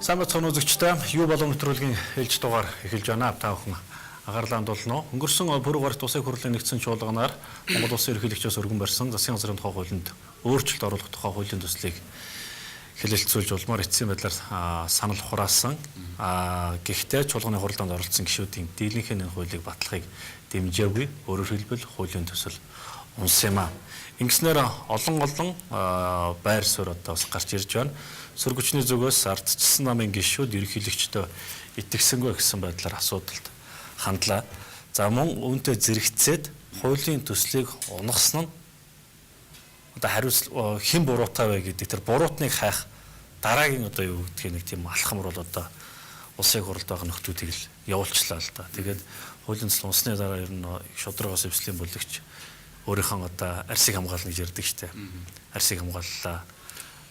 Сайн байцгаана үзэгчдээ. Юу болов нэвтрүүлгийн ээлж дугаар эхэлж байна. Та бүхэн анхаарлаа хандуулна уу? Өнгөрсөн пүрэв гарагт Улсын хурлын нэгдсэн чуулганаар Монгол Улсын ерөнхийлөгчөөс өргөн барьсан засгийн газрын тухай хуулинд өөрчлөлт оруулах тухай хуулийн төслийг хэлэлцүүлж улмаар эцсийн байдлаар санал хураасан. Гэхдээ чуулганы хуралдаанд оролцсон гишүүдийн дийлэнх нь энэ хуулийг батлахыг дэмжээгүй. Өөрөөр хэлбэл хуулийн төсөл унсан юм аа. Ингэснээр олон олон байр суурь одоо бас гарч ирж байна. Сөргөчний зүгээс ардчилсан намын гишүүд ерөнхийлөгчдөө итгэсэнгүй гэсэн байдлаар асуудалд хандлаа. За мөн үүнтэй зэрэгцээд хуулийн төслийг унгасан нь одоо хариуцлага хэн буруутай вэ гэдэг тэр буруутныг хайх дараагийн одоо юу гэдгийг нэг тийм алхам руу одоо улсын хурлд байгаа нөхдүүдийг л явуулчлаа л да. Тэгээд хуулийн төсөл унсны дараа ер нь шударгаас эвслийн бүлэгч өөрийнхөө одоо арсыг хамгаална гэж ярьдаг штэ. Арсыг хамгааллаа.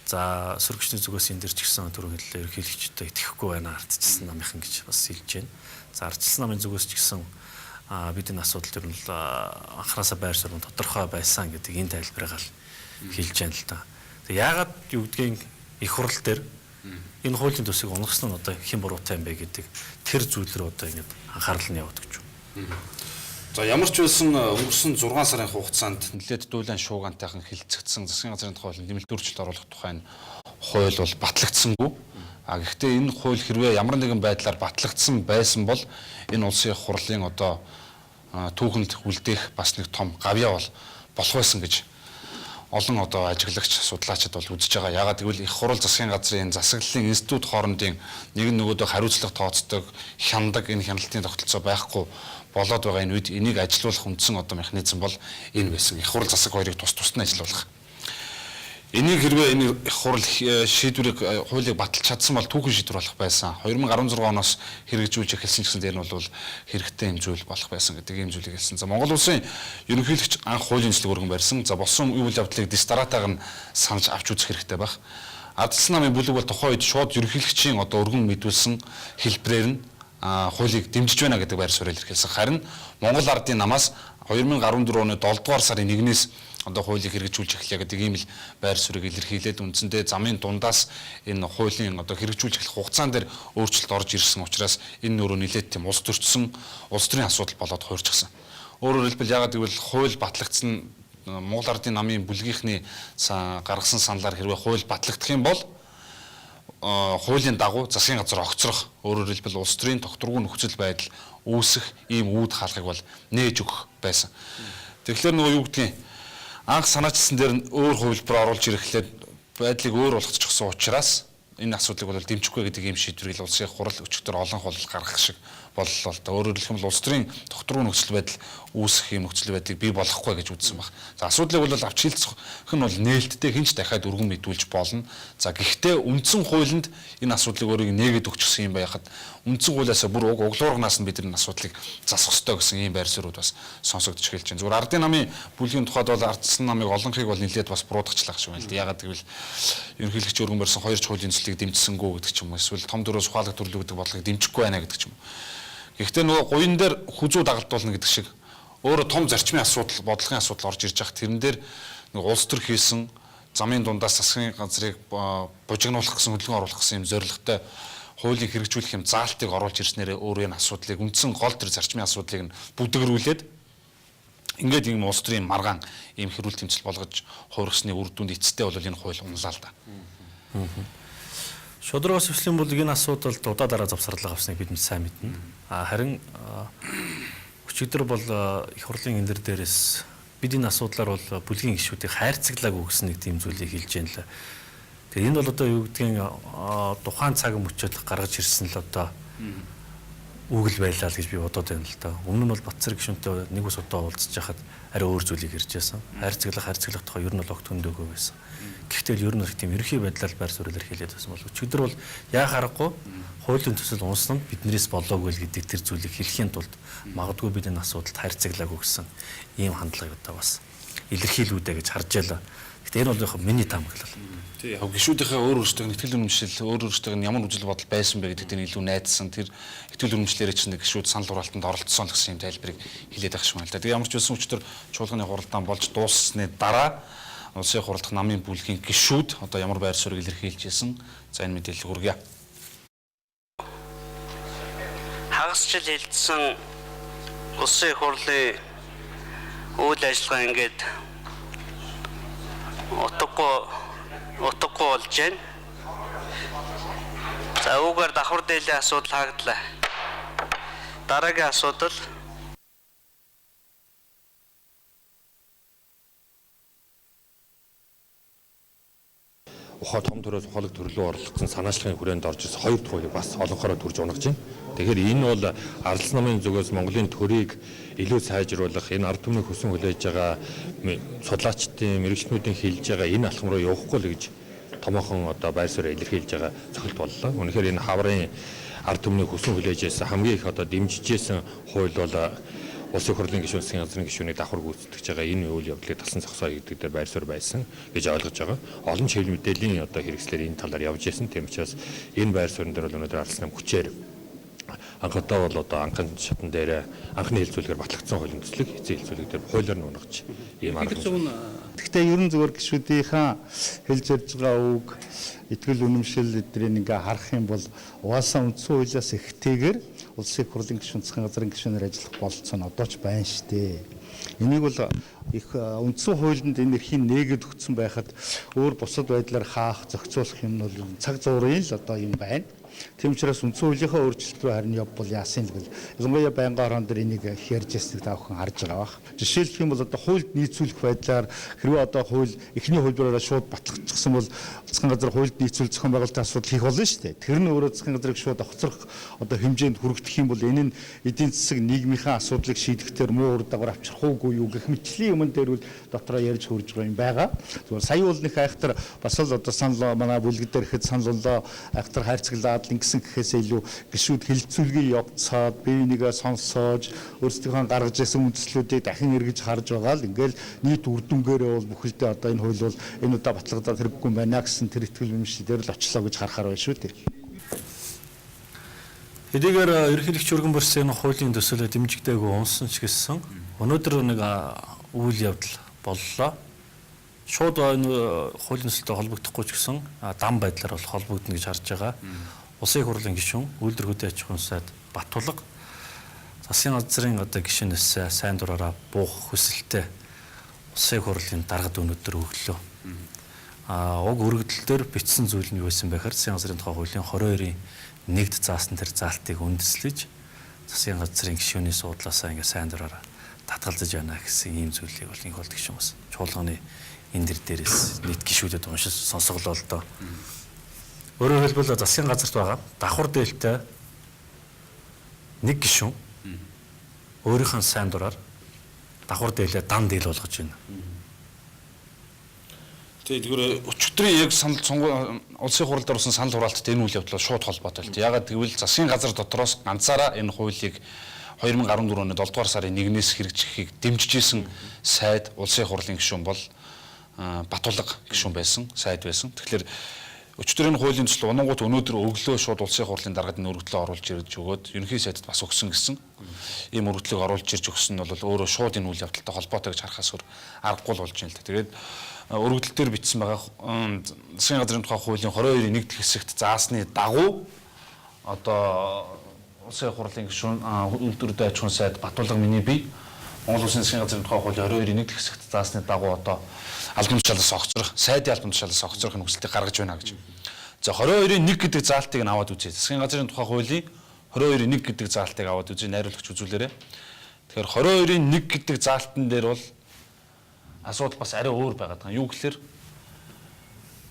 За сөргөчний зүгээс энэ дэр ч гэсэн түрүү хэллээ ерөнхийлөгчдөө итгэхгүй байна ардчилсан намынхан гэж бас хэлж байна. За ардчилсан намын зүгээс ч гэсэн бид энэ асуудал ер нь л анхнаасаа байр суурь нь тодорхой байсан гэдэг энэ тайлбарыг л хэлж байна л да. Тэг яагаад юу гэдгийг их хурал дээр энэ хуулийн төсвийг унгасан нь одоо хэн буруутай юм бэ гэдэг тэр зүйл рүү одоо ингэж анхаарал нь яваад гэж. За ямар ч байсан өнгөрсөн 6 сарын хугацаанд нэлээд дуулан шуугантайхан хилцэгдсэн засгийн газрын тухай хуулийн нэмэлт өөрчлөлт оруулах тухай энэ хууль бол батлагдсангүй. А гэхдээ энэ хууль хэрвээ ямар нэгэн байдлаар батлагдсан байсан бол энэ улсын хурлын одоо түүхэнд үлдээх бас нэг том гавьяа бол болох байсан гэж олон одоо ажиглагч судлаачид бол үзэж байгаа. Яагаад гэвэл их хурал засгийн газрын энэ засаглалын институт хоорондын нэг нь нөгөөдөө хариуцлага тооцдог, хяндаг энэ хяналтын тогтолцоо байхгүй болоод байгаа энэ үед энийг ажилуулах үндсэн одоо механизм бол энэ байсан. Их хурал засаг хоёрыг тус тусад нь ажилуулах. Энийг хэрвээ энэ их хурал шийдвэрийг хуулийг баталж чадсан бол түүхэн шийдвэр болох байсан. 2016 оноос хэрэгжүүлж эхэлсэн ч гэсэн дээр нь бол хэрэгтэй юм зүйл болох байсан гэдэг ийм зүйлийг хэлсэн. За Монгол улсын ерөнхийлөгч анх хуулийн төслийг өргөн барьсан. За болсон үйл явдлыг дэс дараатайг нь санаж авч үзэх хэрэгтэй байх. Ардчилсан намын бүлэг бол тухайн үед шууд ерөнхийлөгчийн одоо өргөн мэдүүлсэн хэлбэрээр нь хуулийг дэмжиж байна гэдэг байр суурь илэрхийлсэн. Харин Монгол ардын намаас 2014 оны 7 дугаар сарын 1-ээс одоо хуулийг хэрэгжүүлж эхлэе гэдэг ийм л байр суурийг илэрхийлээд үндсэндээ замын дундаас энэ хуулийн одоо хэрэгжүүлж эхлэх хугацаан дээр өөрчлөлт орж ирсэн учраас энэ нөрөө нэлээд тийм улс төрчсөн улс төрийн асуудал болоод хуурчихсан. Өөрөөр хэлбэл яагаад гэвэл хууль батлагдсан Монгол ардын намын бүлгийнхний гаргасан саналаар хэрвээ хууль батлагдах юм бол хуулийн дагуу засгийн газар огцрох, өөрөөр хэлбэл улс төрийн тогтворгүй нөхцөл байдал үүсэх ийм үүд хаалгыг бол нээж өгөх байсан. Тэгэхээр нөгөө юу гэдгийг анх санаачилсан дээр нь өөр хувилбар оруулж ирэхлээр байдлыг өөр болгочихсон учраас энэ асуудлыг бол дэмжихгүй гэдэг ийм шийдвэрийг улсын хурал өчигдөр олон хол гаргах шиг боллоо л да. Өөрөөр хэлэх юм бол улс төрийн тогтворгүй нөхцөл байдал үүсэх ийм нөхцөл байдлыг бий болохгүй гэж үзсэн баг. За асуудлыг бол авч хилцэх нь бол нээлттэй хэн ч дахиад өргөн мэдүүлж болно. За гэхдээ үндсэн хуулинд энэ асуудлыг өөрийг нээгээд өгчихсөн юм байхад үндсэн хуулиасаа бүр уг углуурганаас нь бид энэ асуудлыг засах ёстой гэсэн ийм байр суурьуд бас сонсогдож эхэлж байна. Зүгээр ардын намын бүлгийн тухайд бол ардсан намыг олонхийг бол нэлээд бас буруутгачлах шиг байна л да. Яагаад гэвэл ерөнхийлөгч өргөн барьсан хоёр хуулийн төслийг дэмжсэнгүү гэдэг ч юм уу эсвэл том дөрөөс ухаалаг төрлөө гэдэг бодлогыг дэмжихгүй байна гэдэг ч юм уу. Гэхдээ нөгөө гуян дээр хүзүү дагалдуулна гэдэг шиг өөрөө том зарчмын асуудал, бодлогын асуудал орж ирж байгаа. Тэрэн дээр нөгөө улс төр хийсэн замын дундаас засгийн газрыг бужигнуулах гэсэн хөдөлгөөн оруулах гэсэн юм зорилготой хуулийг хэрэгжүүлэх юм заалтыг оруулж ирснээрээ өөрөө энэ асуудлыг үндсэн гол төр зарчмын асуудлыг нь бүдгэрүүлээд ингээд ийм улс төрийн маргаан ийм хэрүүл тэмцэл болгож хувиргасны үр дүнд эцэстээ бол энэ хууль унлаа л да. Шударгаас эвслийн бүлэг энэ асуудалд удаа дараа завсарлага авсныг бид сайн мэднэ. Харин өчигдөр бол их хурлын эндэр дээрээс бид энэ асуудлаар бол бүлгийн гишүүдийг хайрцаглаагүй гэсэн нэг тийм зүйлийг хэлж байна л. Тэгээ энэ бол одоо юу гэдгийг тухайн цаг мөчөд гаргаж ирсэн л одоо үг л байлаа л гэж би бодоод байна л да. Өмнө нь бол Батцэрэг гишүүнтэй нэг ус удаа уулзж байхад арай өөр зүйлийг ярьж байсан. Хайрцаглах тухай ер нь бол огт хөндөөгүй байсан. Гэхдээ л ер нь бол тийм ерөнхий байдлаар байр суурь илэрхийлээд байсан бол өчигдөр бол яа харахгүй хуулийн төсөл унсан нь биднээс болоогүй л гэдэг тэр зүйлийг хэлэхийн тулд магадгүй бид энэ асуудалд хайрцаглаагүй гэсэн ийм хандлагыг одоо бас илэрхийлүүдэ гэж харж байлаа. Гэхдээ энэ бол яг миний таамаглал. Тий, яг гишүүдийнхээ өөр өөрсдөө ихтгэл үнэмшил, өөр өөрсдөө нь ямар үзэл бодол байсан бэ гэдэг дээр илүү найдсан. Тэр ихтгэл үнэмшлээрээ чинь гишүүд санал хураалтанд оролцсон л гэсэн юм тайлбарыг хэлээд байх шиг байна л да. Тэгээ ямар ч байсан өчигдөр чуулганы хуралдаан болж дууссаны дараа улсын хурлах намын бүлгийн гишүүд одоо ямар байр суурийг илэрхийлж исэн. За энэ мэдээллийг хүргье. Хагас жил хилцсэн Улсын их хурлын үйл ажиллагаа ингээд утгагүй болж байна. За үүгээр давхар дээлийн асуудал хаагдлаа. Дараагийн асуудал ухаа том төрөөс ухаалаг төрлөө орлогдсон санаачлагын хүрээнд орж ирсэн хоёр дахь хуулийг бас олонхороо төрж унагж байна. Тэгэхээр энэ бол ардсан намын зүгээс Монголын төрийг илүү сайжруулах, энэ ард түмний хүсэн хүлээж байгаа судлаачдын, мэргэжилтнүүдийн хэлж байгаа энэ алхам руу явахгүй л гэж томоохон одоо байр суурь илэрхийлж байгаа цохилт боллоо. Үнэхээр энэ хаврын ард түмний хүсэн хүлээж байсан хамгийн их одоо дэмжижсэн хууль бол Улсын хурлын гишүүн, засгийн газрын гишүүнийг давхар гүйцэтгэж байгаа энэ үйл явдлыг тасан зогсоо гэдэг дээр байр суурь байсан гэж ойлгож байгаа. Олон чиглэл мэдээллийн одоо хэрэгслэр энэ талаар явж исэн. Тийм учраас энэ байр суурин дээр бол өнөөдөр ардсан нам хүчээр анхудаа бол одоо анхны шатан дээр анхны хэлцүүлгээр батлагдсан хуулийн төслийг эцсийн хэлцүүлэг дээр хуулиар нь унгаж ийм арга. Гэхдээ ерөн зүгээр гишүүдийнхаа хэлж ярьж байгаа үг, итгэл үнэмшил эдрийг ингээ харах юм бол угаасаа үндсэн хуулиас ихтэйгээр Улсын их хурлын гишүүн, засгийн газрын гишүүнээр ажиллах бололцоо нь одоо ч байна шүү дээ. Энийг бол их үндсэн хуулинд энэ эрхийн нээгээд өгсөн байхад өөр бусад байдлаар хаах, зохицуулах юм нь бол цаг зуурын л одоо юм байна. Тийм учраас үндсэн хуулийнхаа өөрчлөлт рүү харин явбал яасан л гэл. Ялангуяа байнгын хорон дээр энийг их ярьж ясныг та бүхэн харж байгаа бах. Жишээлх юм бол одоо хуульд нийцүүлэх байдлаар хэрвээ одоо хууль эхний хувилбараараа шууд батлагдчихсан бол засгийн газар хуульд нийцүүл зохион байгуулалтын асуудал хийх болно шүү дээ. Тэр нь өөрөө засгийн газрыг шууд огцрох одоо хэмжээнд хүрэгдэх юм бол энэ нь эдийн засаг нийгмийнхаа асуудлыг шийдэхдээ муу үр дагавар авчрах уугүй юу гэх мэтлийн юмн дээр үл дотроо ярьж хөрж байгаа юм байгаа. Зүгээр сая бол нэг айхтар бас л одоо санал манай бүлэг дээр ихэд санал боллоо айхтар хайрцаглаад ингэсэн гэхээсээ илүү гишүүд хэлэлцүүлгийн явцаад бие бинийгээ сонсоож өөрсдийнхөө гаргаж ирсэн үндслүүдийг дахин эргэж харж байгаа л ингээл нийт үр дүнгээрээ бол бүхэлдээ одоо энэ хууль бол энэ удаа батлагдаад хэрэггүй юм байна гэсэн тэр итгэл үнэмшил дээр л очлоо гэж харахаар байна шүү дээ. Хэдийгээр ерөнхийлөгч Өргөн Борсын энэ хуулийн төсөлөө дэмжигдээгүй унсан ч гэсэн өнөөдөр нэг үйл явдал боллоо. Шууд энэ хуулийн төсөлтэй холбогдохгүй ч гэсэн дам байдлаар бол холбогдно гэж харж байгаа. Улсын их хурлын гишүүн, үйлдвэр хөдөө аж ахуйн сайд Батулга засгийн газрын одоо гишүүнээс сайн дураараа буух хүсэлтэд Улсын их хурлын даргад өнөөдөр өглөө. Уг өргөдөл дээр бичсэн зүйл нь юу байсан бэ гэхээр засгийн газрын тухай хуулийн 22-ийн нэгд заасан тэр заалтыг үндэслэж засгийн газрын гишүүний суудлаасаа ингээ сайн дураараа татгалзаж байна гэсэн ийм зүйлийг бол инх болд гишүүн бас чуулганы энэ дэр дээрээс нийт гишүүдэд уншиж сонсголоо л доо. Өөрөөр хэлбэл засгийн газарт байгаа давхар дээлтэй нэг гишүүн өөрийнх нь сайн дураар давхар дээлээ дан дээл болгож байна. Тэгээ тэгэхээр өчигдрийн яг санал улсын хурал дээр болсон санал хураалтад энэ үйл явдал шууд холбоотой л. Ягаад гэвэл засгийн газар дотроос ганцаараа энэ хуулийг 2014 оны 7 дугаар сарын 1-ээс хэрэгжихийг дэмжиж исэн сайд улсын хурлын гишүүн бол Батулга гишүүн байсан, сайд байсан. Тэгэхээр өчигдрийн хуулийн төсөл унангууд өнөөдөр өглөө шууд улсын хурлын даргад энэ өргөдлөө оруулж ирж өгөөд ерөнхий сайдад бас өгсөн гэсэн. Ийм өргөдлийг оруулж ирж өгсөн нь бол өөрөө шууд энэ үйл явдалтай холбоотой гэж харахаас өөр аргагүй болж байна л да. Тэгээд өргөдөл дээр бичсэн байгаа засгийн газрын тухай хуулийн 22-ийн 1 дэх хэсэгт заасны дагуу одоо улсын хурлын гишүүн үйлдвэр аж ахуйн сайд Батулга миний бие Монгол Улсын засгийн газрын тухай хуулийн 22-ийн 1 дэх хэсэгт заасны дагуу одоо албан тушаалаас огцрох, сайдын албан тушаалаас огцрох нөхцөлийг гаргаж байна гэж. За 22-ийн 1 гэдэг заалтыг нь аваад үзье. Засгийн газрын тухай хуулийн 22-ийн 1 гэдэг заалтыг аваад үзье. Найруулагч үзүүлээрэй. Тэгэхээр 22-ийн 1 гэдэг заалтан дээр бол асуудал бас арай өөр байгаад байгаа. Юу гэхээр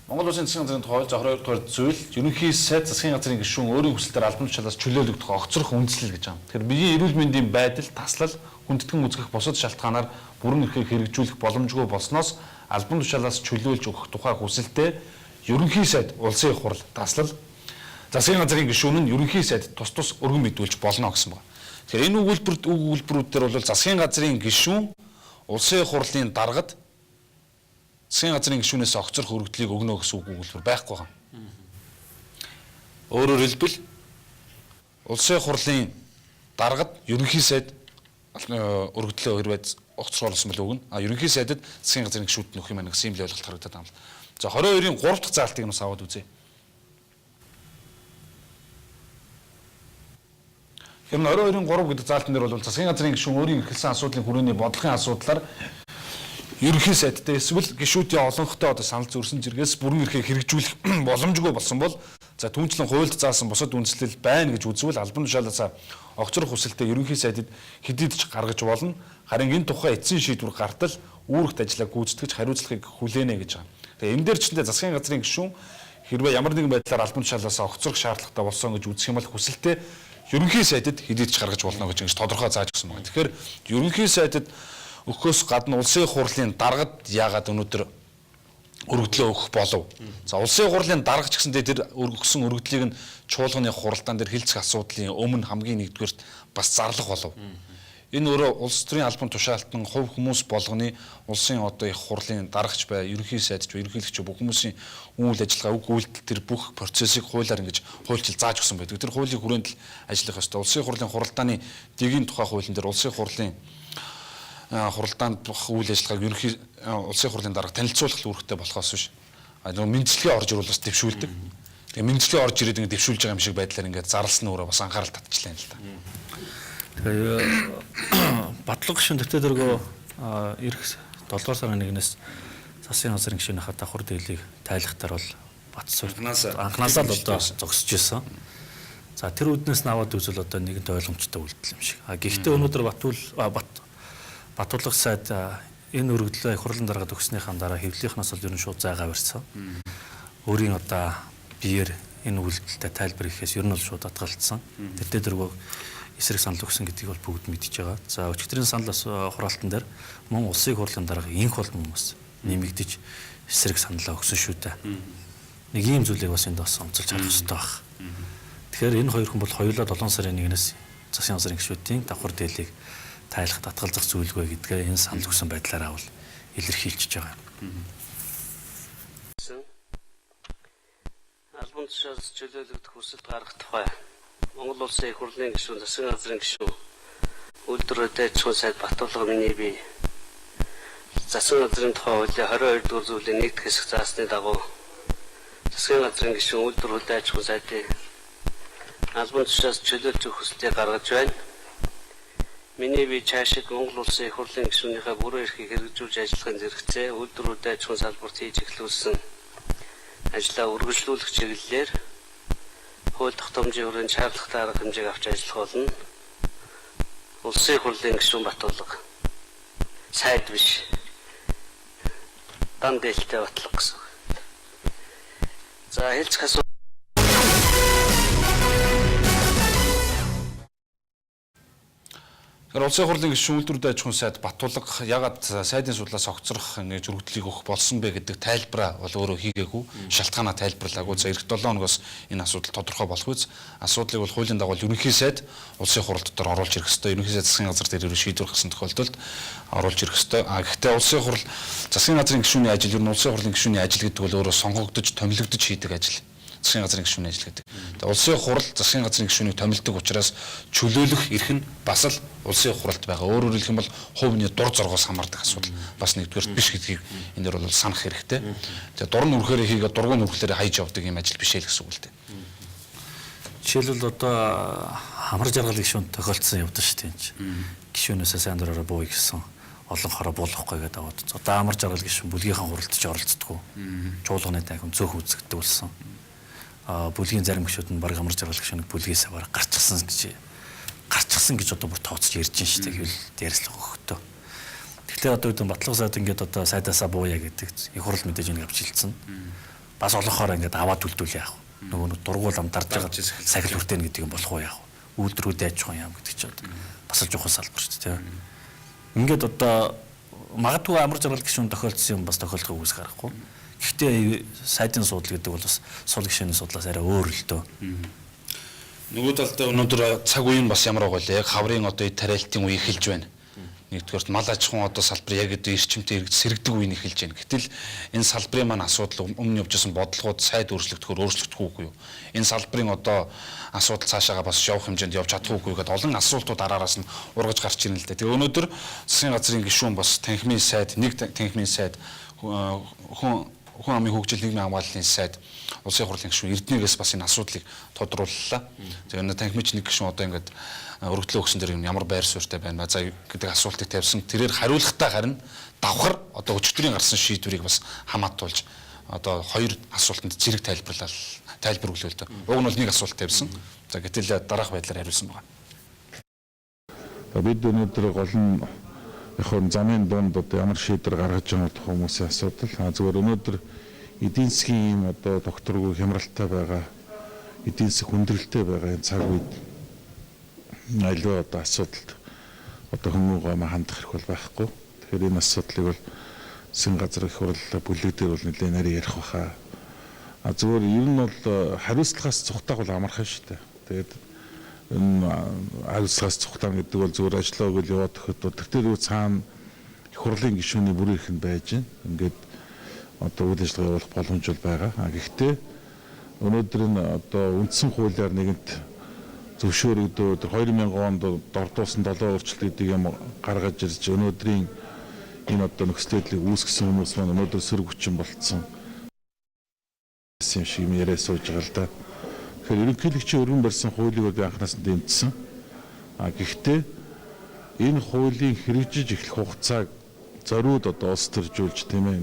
Монгол Улсын засгийн газрын тухай хууль 22 дугаар зүйл ерөнхий сайд засгийн газрын гишүүн өөрийн хүсэлтээр албан тушаалаас чөлөөлөгдөх огцрох үндслэл гэж байгаа. Тэгэхээр биеийн эрүүл мэндийн байдал, таслал, хүндэтгэн үзгэх бусад шалтгаанаар бүрэн эрхийг хэрэгжүүлэх боломжгүй болсноос албан тушаалаас чөлөөлж өгөх тухай хүсэлтээ ерөнхий сайд улсын их хурл таслал засгийн газрын гишүүн нь ерөнхий сайд тус тус өргөн мэдүүлж болно гэсэн байна. Тэгэхээр энэ өгүүлбэрүүд дээр бол засгийн газрын гишүүн улсын их хурлын даргад засгийн газрын гишүүнээс огцрох өргөдлийг өгнө гэсэн үг өгүүлбэр байхгүй байгаа. Өөрөөр хэлбэл улсын хурлын даргад ерөнхий сайд өргөдлөө хэрвээ огцруулсан бол өгнө. А ерөнхий сайдад засгийн газрын гишүүд нөх юм байна гэсэн юм л ойлголт харагдаад байна. За 22-ийн 3 дахь заалтыг нь бас аваад үзье. Тэр нь 22-ын 3 гэдэг заалтан дээр бол засгийн газрын гишүүн өөрийн эрхэлсэн асуудлын хүрээний бодлогын асуудлаар ерөнхий сайдтай эсвэл гишүүдийн олонхтой одоо санал зөрсөн зэргээс бүрэн эрхээ хэрэгжүүлэх боломжгүй болсон бол за түүнчлэн хуульд заасан бусад үндслэл байна гэж үзвэл албан тушаалаас огцрох хүсэлтэд ерөнхий сайдад хэдийд ч гаргаж болно. Харин энэ тухай эцсийн шийдвэр гартал үүрэгт ажлаа гүйцэтгэж хариуцлагыг хүлээнэ гэж байгаа. Тэгээ энэ дээр ч нэ засгийн газрын гишүүн хэрвээ ямар нэгэн байдлаар албан тушаалаас огцрох шаардлагатай болсон гэж үзэх юм бол хүсэлтэд ерөнхий сайдад хэдийд ч гаргаж болно гэж ингэж тодорхой зааж өгсөн байна. Тэгэхээр ерөнхий сайдад өгөхөөс гадна улсын хурлын даргад яагаад өнөөдөр өргөдлөө өгөх болов? За улсын хурлын дарга ч гэсэндээ тэр өгсөн өргөдлийг нь чуулганы хуралдаан дээр хилцэх асуудлын өмнө хамгийн нэгдүгээрт бас зарлах болов. Энэ өөрөө улс төрийн албан тушаалтан хувь хүмүүс болгоны улсын одоо их хурлын даргач бай, ерөнхий сайдч бай, ерөнхийлөгч бүх хүмүүсийн үйл ажиллагаа, үг үйлдэл тэр бүх процессыг хуулиар ингэж хуульчил зааж өгсөн байдаг. Тэр хуулийн хүрээнд л ажиллах ёстой. Улсын хурлын хуралдааны дэгийн тухай хуулийн дээр улсын хурлын хуралдаанд үйл ажиллагааг ерөнхий улсын хурлын дарга танилцуулах үүрэгтэй болохоос биш. Нөгөө мэндчилгээ орж ирвэл бас дэвшүүлдэг. Тэгээ мэндчилгээ орж ирээд ингэ дэвшүүлж байгаа юм шиг байдлаар ингээд зарлсан өөрөө бас анхаарал татчихлаа юм л да. Тэгээ Батлага гишүүн Дэвтэ дөргөө ирэх 7 дугаар сарын 1-ээс засгийн газрын гишүүнийхээ давхар дийлийг тайлахтаар бол Батсуур анхнаасаа л одоо зогсож исэн. За тэр үднээс нь аваад үзвэл одоо нэгэнт ойлгомжтой үйлдэл юм шиг. А гэхдээ өнөөдөр Батулга сайд энэ өргөдлөө их хурлын даргаад өгснийхаа дараа хэвлэлийнхнаас бол ер нь шууд зайгаа барьсан. Өөрийн одоо биеэр энэ үйлдэлтэй тайлбар хийхээс ер нь бол шууд атгалцсан. Тэртээ дөрвөө эсрэг санал өгсөн гэдгийг бол бүгд мэдж байгаа. За өчигдрийн санал хураалтан дээр мөн улсын хурлын дарга инх болон хүмүүс нэмэгдэж эсрэг саналаа өгсөн шүү дээ. Нэг ийм зүйлийг бас энд бас онцолж харах хэрэгтэй байх. Тэгэхээр энэ хоёр хүн бол хоёулаа 7 сарын 1-ээс засгийн газрын гишүүдийн давхар дийлийг тайлах татгалзах зүйлгүй гэдгээ энэ санал өгсөн байдлаараа бол илэрхийлж байгаа юм. Албан тушаалд чөлөөлөгдөх хүсэлт гаргах тухай Монгол Улсын их хурлын гишүүн, засгийн газрын гишүүн, үйлдвэр хөдөө аж ахуйн сайд Батулга миний бие засгийн газрын тухай хуулийн 22 дугаар зүйлийн 1 дахь хэсэг заасны дагуу засгийн газрын гишүүн, үйлдвэр хөдөө аж ахуйн сайдын албан тушаалд чөлөөлж өгөх хүсэлтийг гаргаж байна. Миний бие цаашид Монгол Улсын их хурлын гишүүнийхээ бүрэн эрхийг хэрэгжүүлж ажиллахын зэрэгцээ үйлдвэр хөдөө аж ахуйн салбарт хийж эхлүүлсэн ажлаа үргэлжлүүлэх чиглэлээр хууль тогтоомжийн хүрээнд шаардлагатай арга хэмжээг авч ажиллах болно. Улсын хурлын гишүүн Батулга сайд биш. Дан дээлтэй батлага гэсэн. За хэлцэх асуулт. Тэгэхээр улсын хурлын гишүүн үйлдвэр аж ахуйн сайд Батулга ягаад сайдын судлаас огцрох ингэж өргөдлийг өгөх болсон бэ гэдэг тайлбараа бол өөрөө хийгээгүй, шалтгаанаа тайлбарлаагүй. За эх 7 хоногоос энэ асуудал тодорхой болох үз. Асуудлыг бол хуулийн дагуу ерөнхий сайд улсын хурал дотор оруулж ирэх ёстой. Ерөнхий сайд засгийн газар дээр шийдвэр гаргасан тохиолдолд оруулж ирэх ёстой. А гэхдээ улсын хурал засгийн газрын гишүүний ажил ер нь улсын хурлын гишүүний ажил гэдэг бол өөрөө сонгогдож, томилогдож хийдэг ажил. Засгийн газрын гишүүний ажил гэдэг. Тэгээ улсын хурал засгийн газрын гишүүнийг томилдог учраас чөлөөлөх эрх нь бас л улсын хуралд байгаа. Өөрөөр хэлэх юм бол хувийн дур зоргоос хамаардаг асуудал бас нэгдүгээрт биш гэдгийг энэ дэр бол санах хэрэгтэй. Тэгээ дур нь үрхээр хийгээ дургуун нүрхлээрээ хайж явдаг юм ажил биш ээ л гэсэн үг л дээ. Жишээлбэл одоо хамар жаргал гишүүн тохиолдсон явдал шүү дээ энэ чинь. Гишүүнээсээ сайн дураараа бууя гэсэн олон хороо буулгахгүй гэдэг аваад. Одоо амар жаргал гишүүн бүлгийнхаа хуралд ч оролцдоггүй. Чуулганы танхим цөөх үзэгддэг болсон. Бүлгийн зарим гишүүд нь баг амар жаргал гишүүнийг бүлгээсээ бараг гарчихсан гэж одоо бүр тооцож ярьж байна шүү дээ. Хэвэл ярьслах өгөхдөө. Тэгэхээр одоо үүдэн Батлага сайд ингээд одоо сайдаасаа бууя гэдэг их хурал мэдээж энийг авч хилцсэн. Бас олонхоор ингээд аваад үлдүүл яах вэ? Нөгөө нэг дургуул ам дарж байгаа сахил хүртэн гэдэг юм болох уу яах вэ? Үйлдвэрүүд аж ахуйн яам гэдэг чинь одоо бас л жухал салбар шүү дээ. Ингээд одоо магадгүй амар жаргал гишүүн тохиолдсон юм бас тохиолдох үгүйс гарахгүй. Гэхдээ сайдын суудлал гэдэг бол бас сул гишүүний судлаас арай өөр л дөө. Нөгөө талдаа өнөөдөр цаг үе нь бас ямар байгаа вэ? Яг хаврын одоо тариалтын үе эхэлж байна. Нэгдүгээрт мал аж ахуйн одоо салбар яг одоо эрчимтэй эргэж сэргэдэг үе нь эхэлж байна. Гэтэл энэ салбарын маань асуудал өмнө явж байсан бодлогууд сайд өөрчлөгдөхөөр өөрчлөгдөхгүй юу? Энэ салбарын одоо асуудал цаашаага бас явах хэмжээнд явж чадахгүй юу гэдээ олон асуултууд араараас нь ургаж гарч ирнэ л дээ. Тэгээ өнөөдөр засгийн газрын гишүүн бас танхимын сайд, нэг танхимын сайд хүн Хүн амын хөгжил нийгмийн хамгааллын сайд Улсын хурлын гишүүн Эрдэнэгээс бас энэ асуудлыг тодрууллаа. За энэ танхимч нэг гишүүн одоо ингээд өргөдлөө өгсөн дээр ямар байр суурьтай байна ба за гэдэг асуултыг тавьсан. Тэрээр хариулахдаа харин давхар одоо өчигдрийн гарсан шийдвэрийг бас хамаатуулж одоо хоёр асуултанд зэрэг тайлбарлал тайлбар өглөө л дээ. Уг нь бол нэг асуулт тавьсан. За гэтэл дараах байдлаар хариулсан байна. Бид өнөөдөр гол нь яг нь замын дунд одоо ямар шийдвэр гаргаж байгаа тухай хүмүүсийн асуудал. Зүгээр өнөөдөр эдийн засгийн ийм одоо докторгүй хямралтай байгаа, эдийн засаг хүндрэлтэй байгаа энэ цаг үед аливаа одоо асуудалд одоо хүмүүн гомоо хандах хэрэг бол байхгүй. Тэгэхээр энэ асуудлыг бол засгийн газар их хурл бүлэг дээр бол нэлээд нарийн ярих баха. Зүгээр ер нь бол хариуцлагаас цухтаах бол амархан шүү дээ. Тэгээд энэ хариуцлагаас цухтаана гэдэг бол зүгээр ажиллаа өгөл яваад өгөхөд тэр тэр цаана их хурлын гишүүний бүрийн эрх нь байж байна. Ингээд одоо үйл ажиллагаа явуулах боломж бол байгаа. Гэхдээ өнөөдөр нь одоо үндсэн хуулиар нэгэнт зөвшөөрөгдөөд 2000 онд дордуулсан 7 өөрчлөлт гэдэг юм гаргаж ирж өнөөдрийн энэ одоо нөхцөл байдлыг үүсгэсэн хүмүүс маань өнөөдөр сөрөг хүчин болцсон юм шиг юм яриа сууж байгаа л да. Тэгэхээр ерөнхийлөгчийн өргөн барьсан хуулийг бол би анханаас нь дэмжсэн. Гэхдээ энэ хуулийн хэрэгжиж эхлэх хугацааг зориуд одоо улс төржүүлж тийм ээ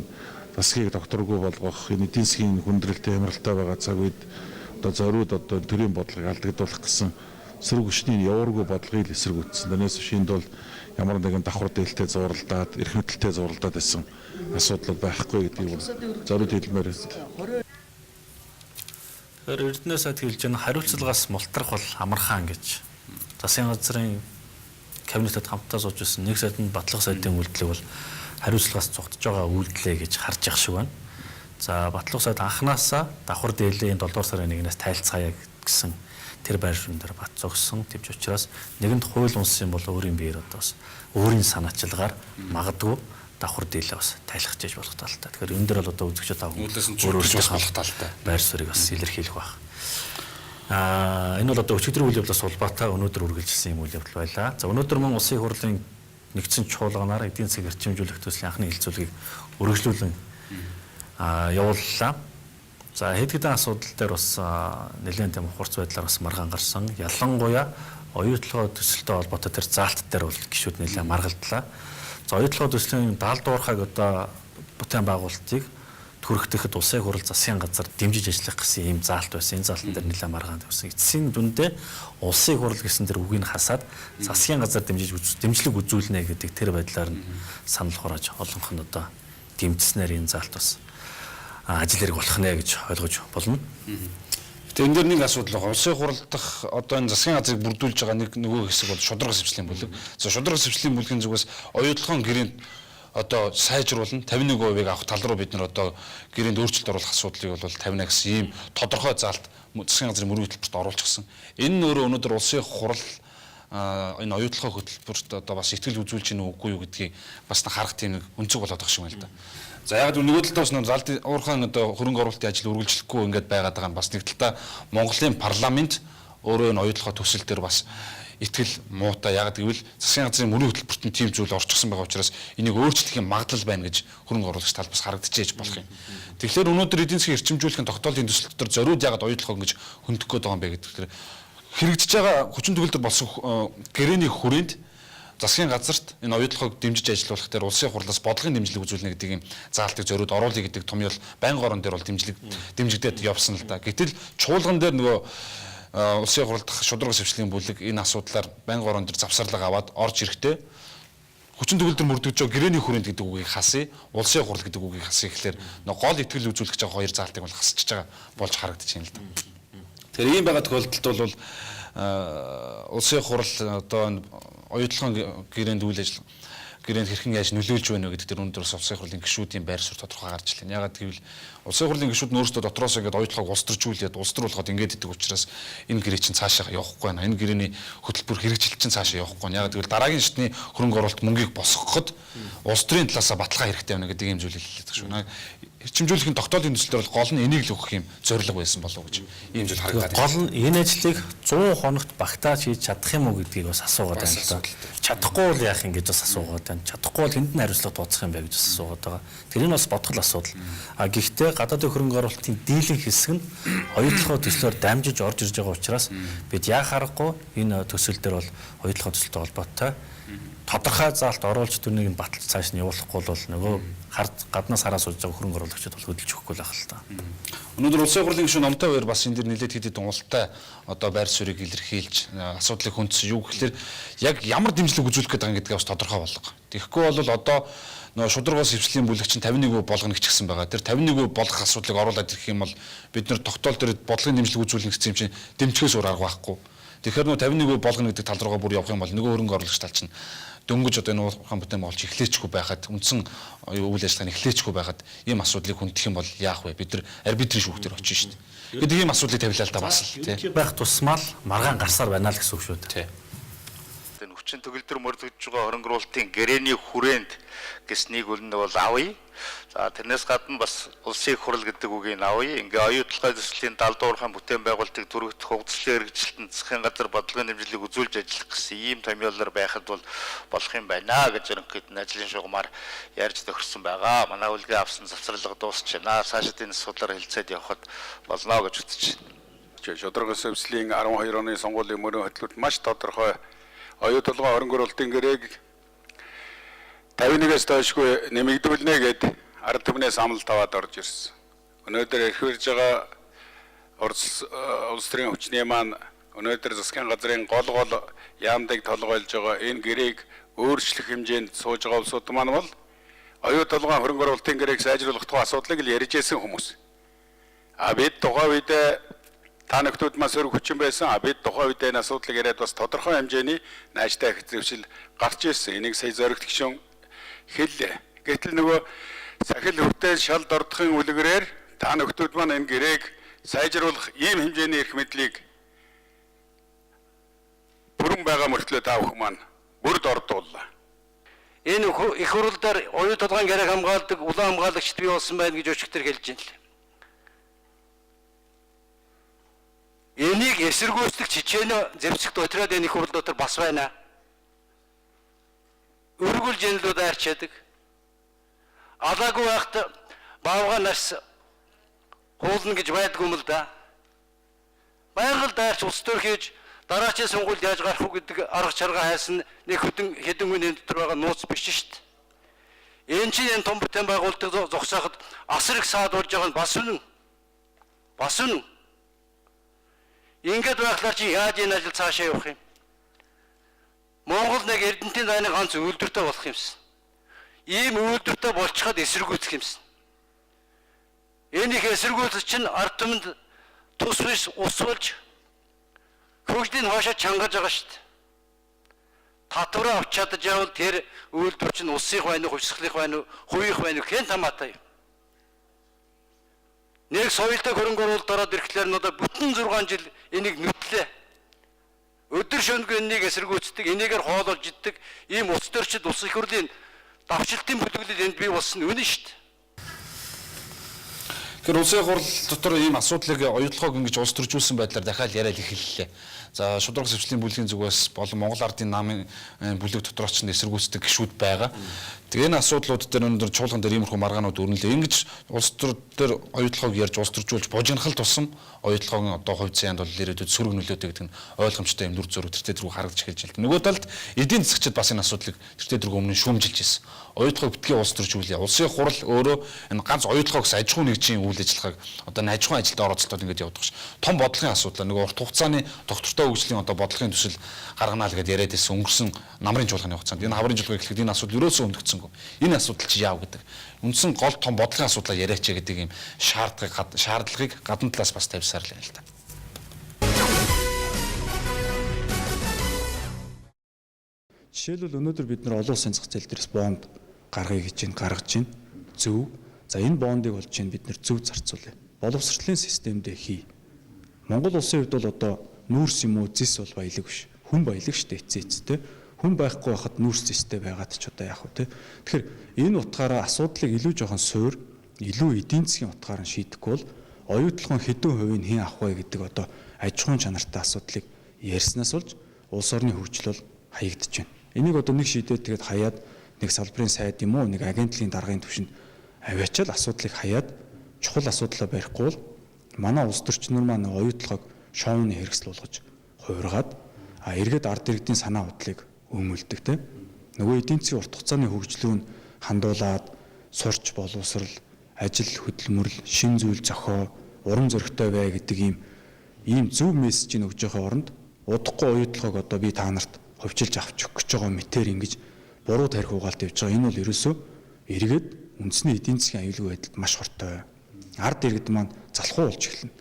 засгийг докторгүй болгох, энэ эдийн засгийн хүндрэлтэй хямралтай байгаа цаг үед одоо зориуд одоо төрийн бодлогыг алдагдуулах гэсэн сөрөг хүчний явуургүй бодлогыг эсэргүүцсэн. Тэрнээс биш энд бол ямар нэгэн давхар дээлтэй зууралдаад, эрх мэдэлтэй зууралдаад байсан асуудал байхгүй гэдгийг зориуд хэлмээр байна. Тэгэхээр Эрдэнэ сайд хэлж байгаа хариуцлагаас мултрах бол амархан гэж. Засгийн газрын кабинетэд хамтдаа сууж байсан нэг сайд нь батлах сайдын үйлдэлийг бол хариуцлагаас цугтж байгаа үйлдэлээ гэж харж явах шиг байна. За батлах сайд анханасаа давхар дээлийн 7 дугаар сарын 1-ээс тайлцгаая гэсэн тэр байр суурин дээр бат зогссон. Тэвч учраас нэгэнд хууль унсан юм бол өөрийн биеэр одоо бас өөрийн санаачилгаар магадгүй давхар дээлээ бас тайлах гэж болох талтай. Тэгэхээр энэ дээр бол одоо үзэгчид тав өөр өөрсдөө болох талтай байр суурийг бас илэрхийлэх байх. Энэ бол одоо өчигдрийн үйл явдлаас улбаатай өнөөдөр үргэлжилсэн юм үйл явдал байлаа. За өнөөдөр мөн Улсын хурлын нэгдсэн чуулганаар эдийн засгийг эрчимжүүлэх төслийн анхны хэлцүүлгийг үргэлжлүүлэн явууллаа. За хэд хэдэн асуудал дээр бас нэлээд тийм хурц байдлаар бас маргаан гарсан. Ялангуяа оюутлогоо төсөлтэй холбоотой тэр заалт дээр бол гишүүд нэлээд маргалдлаа. За оюутлогоо төслийн даалдуурхайг одоо бүтээн байгуулалтыг түрхтэхэд Улсын хурал засгийн газар дэмжиж ажиллах гэсэн ийм заалт байсан. Энэ заалтан дээр нэлээд маргаан тавьсан. Эцсийн дүндээ Улсын хурал гэсэн тэр үгийг хасаад засгийн газар дэмжиж дэмжлэг үзүүлнэ гэдэг тэр байдлаар нь санал хурааж олонх нь одоо дэмжснээр энэ заалт бас ажил хэрэг болох нэ гэж ойлгож болно. Гэтэ энэ дээр нэг асуудал байгаа. Улсын хурал дахь одоо энэ засгийн газрыг бүрдүүлж байгаа нэг нөгөө хэсэг бол шударга сэвчлийн бүлэг. За шударга сэвчлийн бүлгийн зүгээс оюутлогын гэрээнд одоо сайжруулна 51%-ыг авах тал руу бид нар одоо гэрээнд өөрчлөлт оруулах асуудлыг бол тавина гэсэн ийм тодорхой заалт засгийн газрын мөрийн хөтөлбөрт оруулчихсан. Энэ нь өөрөө өнөөдөр Улсын хурал энэ оюутлогын хөтөлбөрт одоо бас итгэл үзүүлж гинэ үгүй юу гэдгийг бас харах тийм нэг өнцөг болоод байгаа шиг байна л да. За яг л нөгөө талдаа бас нэг залд уурхайн одоо хөрөнгө оруулалтын ажил үргэлжлэхгүй ингээд байгаад байгаа нь бас нэг талдаа Монголын парламент өөрөө энэ оюутлогын төсөл дээр бас итгэл муутай. Яг гэвэл засгийн газрын мөрийн хөтөлбөрт нь тийм зүйл орчихсон байгаа учраас энийг өөрчлөх юм магадлал байна гэж хөрөнгө оруулагч тал бас харагдчихэж болох юм. Тэгэхээр өнөөдөр эдийн засгийн эрчимжүүлэхийн тогтоолын төсөл дотор зориуд ягаад оюутлогоо ингэж хөндөх гээд байгаа юм бэ гэдэг хэрэгжиж байгаа хүчин төгөлдөр болсон гэрээний хүрээнд засгийн газарт энэ оюутлогыг дэмжиж ажиллуулах дээр улсын хурлаас бодлогын дэмжлэг үзүүлнэ гэдэг юм заалтыг зориуд оруулъя гэдэг томьёол байнгын орон дээр бол дэмжигдээд явсан л да. Гэтэл чуулган дээр нөгөө улсын хурал дахь шударга сэвчлийн бүлэг энэ асуудлаар байнгын орон дээр завсарлага аваад орж ирэхдээ хүчин төгөлдөр мөрдөгж байгаа гэрээний хүрээнд гэдэг үгийг хасъя, улсын хурал гэдэг үгийг хасъя гэхлээр нөгөө гол итгэл үзүүлэх гэж байгаа хоёр заалтыг бол хасчихж байгаа болж харагдаж байна л да. Тэгэхээр ийм байгаа тохиолдолд бол улсын хурал одоо энэ оюутлогын гэрээнд үйл ажиллагаа гэрээнд хэрхэн яаж нөлөөлж байна вэ гэдэг дээр өнөөдөр бас улсын хурлын гишүүдийн байр суурь тодорхой гарч ирлээ. Ягаад гэвэл улсын хурлын гишүүд нь өөрсдөө дотроос ингээд оюутлогыг улс төржүүлээд улс төр болгоод ингээд идэг учраас энэ гэрээ чинь цаашаа явахгүй байна. Энэ гэрээний хөтөлбөр хэрэгжилт чинь цаашаа явахгүй байна. Ягаад гэвэл дараагийн шатны хөрөнгө оруулалт мөнгийг босгоход улс төрийн талаасаа баталгаа хэрэгтэй байна гэдэг ийм зүйл хэлээд байгаа шүү. Эрчимжүүлэхийн тогтоолын төсөл дээр бол гол нь энийг л өгөх юм зорилго байсан болов уу гэж ийм зүйл харагдаад байна. Гол нь энэ ажлыг 100 хоногт багтааж хийж чадах юм уу гэдгийг бас асуугаад байна л да. Чадахгүй бол яах юм гэж бас асуугаад байна. Чадахгүй бол тэнд нь хариуцлага тооцох юм бэ гэж бас асуугаад байгаа. Тэр нь бас бодгол асуудал. А гэхдээ гадаадын хөрөнгө оруулалтын дийлэнх хэсэг нь оюутлогоо төслөөр дамжиж орж ирж байгаа учраас бид яах аргагүй энэ төсөл дээр бол оюутлогоо төсөлтэй холбоотой тодорхой заалт оруулж тэрнийг нь баталж цааш нь явуулахгүй бол нөгөө гаднаас хараа сууж байгаа хөрөнгө оруулагчид бол хөдөлж өгөхгүй л байх л та. Өнөөдөр Улсын хурлын гишүүн Номтой хоёр бас энэ дэр нэлээд хэд хэдэн ултай одоо байр суурийг илэрхийлж асуудлыг хүндсэн. Юу гэхэлэр яг ямар дэмжлэг үзүүлэх гээд байгаа гэдгээ бас тодорхой болго. Тэгэхгүй бол одоо нөгөө шударгаас хвшлийн бүлэг чинь 51% болгоно гэж гисэн байгаа. Тэр 51% болгох асуудлыг оруулаад ирэх юм бол бид нэр тогтоол дээр бодлогын дэмжлэг үзүүлнэ гэсэн юм чинь дэмжихээс өөр арга байхгүй. Тэгэхээр нөгөө 51% болгоно гэдэг тал руугаа бүр явах юм бол нөгөө хөрөнгө оруулагч тал чинь дөнгөж одоо энэ ухаан бүтээн байгуулж эхлээчгүй байхад үндсэн үйл ажиллагааны эхлээчгүй байхад ийм асуудлыг хүндэх юм бол яах вэ? Бид нар арбитрийн шүүхтэр очно шүү дээ. Гэдэг ийм асуудлыг тавилаа л да бас л тий. Байх тусмаа л маргаан гарсаар байна л гэсэн үг шүү дээ. Энэ хүчин төгөлдөр мөрдөгдөж байгаа хөрөнгө оруулалтын гэрээний хүрээнд гэснийг үлэн бол авъя. За тэрнээс гадна бас улсын их хурл гэдэг үгийг авъя. Ингээ оюутлогын төслийн далдуурхан бүтээн байгуулалтыг түргэх хугацлын хэрэгжилтэнд засгийн газар бодлогын дэмжлэг үзүүлж ажиллах гэсэн ийм томьёолоор байхад бол болох юм байна гэж ерөнхийд нь ажлын шугамар ярьж тохирсон байгаа. Манай үлгээ авсан завсарлага дуусч байна. Цаашид энэ асуудлаар хэлцээд явхад болно гэж үзэж байна. Шударга сэвслийн 12 оны сонгуулийн мөрийн хөтөлбөрт маш тодорхой оюутлагын хөрөнгө оруулалтын гэрээг 51-ээс дойшгүй нэмэгдүүлнэ гэд ард түмнээс амлалт аваад орж ирсэн. Өнөөдөр эрх барьж байгаа улс төрийн хүчний маань өнөөдөр засгийн газрын гол гол яамдыг толгойлж байгаа энэ гэрээг өөрчлөх хэмжээнд сууж байгаа улсууд маань бол оюутлагын хөрөнгө оруулалтын гэрээг сайжруулах тухай асуудлыг л ярьж байсан хүмүүс. А бид тухайн үедээ та нөхдүүд маань сөрөг хүчин байсан. А бид тухайн үед энэ асуудлыг яриад бас тодорхой хэмжээний нааштай их зэвшил гарч ирсэн. Энийг сая зоригт гишүүн хэллээ. Гэтэл нөгөө сахил хүртэл шал дордохын үлгэрээр та нөхдүүд маань энэ гэрээг сайжруулах ийм хэмжээний эрх мэдлийг бүрэн байгаа мөртлөө та бүхэн маань бүрд ордууллаа. Энэ их хурл дээр оюу толгойн гэрээг хамгаалдаг улаан хамгаалагчд бий болсон байна гэж өчигдөр хэлж байна л. Энийг эсэргүүцдэг чичээнэ зэвсэгт утраад энэ их хурл дотор бас байна. Өргөл жинлүүд арчаадаг. Алаагүй байхад баавга нас хуулна гэж байдгүй юм л да. Байгаль дайрч улс төр хийж дараачийн сонгуульд яаж гарах уу гэдэг арга чарга хайсан нэг хэдэн хүний дотор байгаа нууц биш шүү дээ. Энэ чинь энэ том бүтээн байгуулалтыг зогсооход асар их саад болж байгаа нь бас үнэн. Бас үнэн. Ингээд байхлаар чи яаж энэ ажил цаашаа явах юм? Монгол нэг Эрдэнтийн дайны ганц үйлдвэртэй болох юмсан. Ийм үйлдвэртэй болчиход эсэргүүцэх юмсан. Энэ их эсэргүүцэл чинь ард түмэнд тус биш ус болж хөгжлийн хоошоо чангаж байгаа шүү дээ. Татвараа авч чадаж явал тэр үйлдвэр чинь улсынх байна уу, хувьсгалынх байна уу, хувийнх байна уу хэн хамаатай юм. Нэг соёлтой хөрөнгө оруулалт ороод ирэхлээр нь одоо бүтэн 6 жил энийг нүтлээ. Өдөр шөнөгүй энийг эсэргүүцдэг, энийгээр хоололж иддэг ийм улс төрчид улс их хурлын давчлалтын бүлэглэл энд бий болсон үнэн шүү дээ. Тэгэхээр улсын хурл дотор ийм асуудлыг оюутлогоог ингэж улс төржүүлсэн байдлаар дахиад яриад эхэллээ. За шударга сэвшлийн бүлгийн зүгээс болон Монгол Ардын намын бүлэг дотроос ч эсэргүүцдэг гишүүд байгаа. Тэгээ энэ асуудлууд дээр өнөөдөр чуулган дээр иймэрхүү маргаанууд өрнөлөө. Ингэж улс төр дээр оюутлогоог ярьж улс төржүүлж бужигнахал тусам оюутлогын одоо хувь зээнд бол ирээдүйд сөрөг нөлөөтэй гэдэг нь ойлгомжтой юм дүр зураг тэртээ тэргүй харагдаж эхэлж байна. Нөгөө талд эдийн засгчид бас энэ асуудлыг тэртээ тэргүй өмнө шүүмжилж ирсэн. Оюутлогыг битгий улс төржүүлье. Улсын хурал өөрөө энэ ганц оюутлогоос аж ахуйн нэгжийн үйл ажиллагааг одоо аж ахуйн ажилд оролцолтод ингэж явдаг ш. Том бодлогын асуудал нөгөө урт хугацааны тогтвортой хөгжлийн одоо бодлогын төсөл гаргана л гэдээ яриад байсан өнгөрсөн намрын чуулганы хугацаанд. Энэ хаврын чуулга эхлэхэд энэ асуудал ерөөсөө өндөгдсөнгүй. Энэ асуудал чи яав гэдэг. Үндсэн гол том бодлогын асуудлаа яриач гэдэг юм шаардлагыг гадна талаас бас тавьсаар л юм л та. Жишээлбэл өнөөдөр бид нар олон улсын зах зээл дээрээс бонд гаргая гэж байна, гаргаж байна. Зөв. За энэ бондыг болж чинь бид нар зөв зарцуулъя. Боловсролын системдээ хий. Монгол улсын хувьд бол одоо нүүрс юм уу зис бол баялаг биш. Хүн баялаг шүү дээ эцээ эцтэй. Хүн байхгүй байхад нүүрс зистэй байгаад ч одоо яах вэ те. Тэгэхээр энэ утгаараа асуудлыг илүү жоохон суур, Илүү эдийн засгийн утгаар нь шийдэхгүй бол оюутлогын хэдэн хувийг хэн авах вэ гэдэг одоо аж ахуйн чанартай асуудлыг ярьснаас болж улс орны хөгжил бол хаягдж байна. Энийг одоо нэг шийдээд тэгээд хаяад нэг салбарын сайд юм уу нэг агентлагийн даргын түвшинд аваачаал асуудлыг хаяад чухал асуудлаа барихгүй бол манай улс төрчнөр маань оюутлогыг шоуны хэрэгсэл болгож хувиргаад эргээд ард иргэдийн санаа бодлыг өмөлдөг тийм. Нөгөө эдийн засгийн урт хугацааны хөгжил рүү хандуулад сурч боловсрал, ажил хөдөлмөрл, шин зүйл зохио, урам зоригтой бай гэдэг ийм зөв мессежийг өгж байгаа оронд удахгүй оюутлогыг одоо би та нарт хувьчилж авч өгөх гэж байгаа мэтэр ингэж буруу тарих угаалт явж байгаа. Энэ бол ерөөсөө эргээд үндэсний эдийн засгийн аюулгүй байдалд маш хортой. Ард иргэд маань залхуу болж эхэлнэ.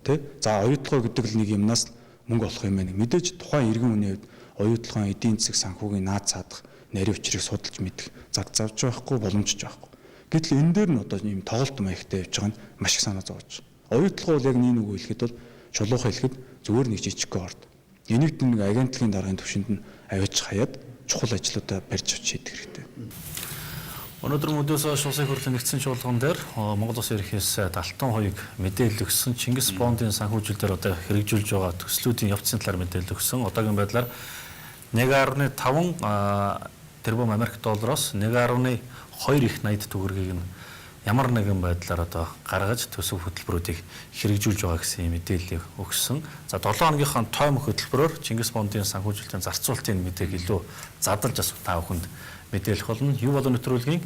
Тэ? За оюутлогоо гэдэг л нэг юмнаас мөнгө олох юм байна. Мэдээж тухайн иргэн хүний хувьд оюутлогын эдийн засаг санхүүгийн наад цаадах нарийн учрыг судалж мэдэх заг завж байхгүй, боломжтой байхгүй. Гэтэл энэ дээр нь одоо ийм тоглолт маягтай явж байгаа нь маш их санаа зовж. Оюутлогоо бол яг нэг үг хэлэхэд бол чулуухан хэлэхэд зүгээр нэг жижигхэн орд. Энийг нэг агентлагийн даргын түвшинд нь аваач хаяад чухал ажлуудаа барьж авч шийдэх хэрэгтэй. Өнөөдөр мөдөөс хойш улсын хурлын нэгдсэн чуулган дээр Монгол Улсын ерөнхийс 70% мэдээлэл өгсөн. Чингис бондын санхүүжилтээр дээр одоо хэрэгжүүлж байгаа төслүүдийн явцын талаар мэдээлэл өгсөн. Одоогийн байдлаар 1.5 тэрбум Америк доллароос 1.2 их 80 төгрөгийг нь ямар нэгэн байдлаар одоо гаргаж төсөв хөтөлбөрүүдийг хэрэгжүүлж байгаа гэсэн юм мэдээллийг өгсөн. За 7 хоногийнхоо тойм хөтөлбөрөөр Чингис бондын санхүүжилтийн зарцуулалтын мэдээг илүү задалж бас та бүхэнд мэдээлэх болно. Юу болон нэвтрүүлгийн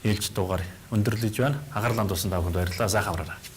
ээлж дугаар өндөрлөж байна. Анхаарлаа хандуулсан та бүхэнд баярлалаа. Сайхан амраарай.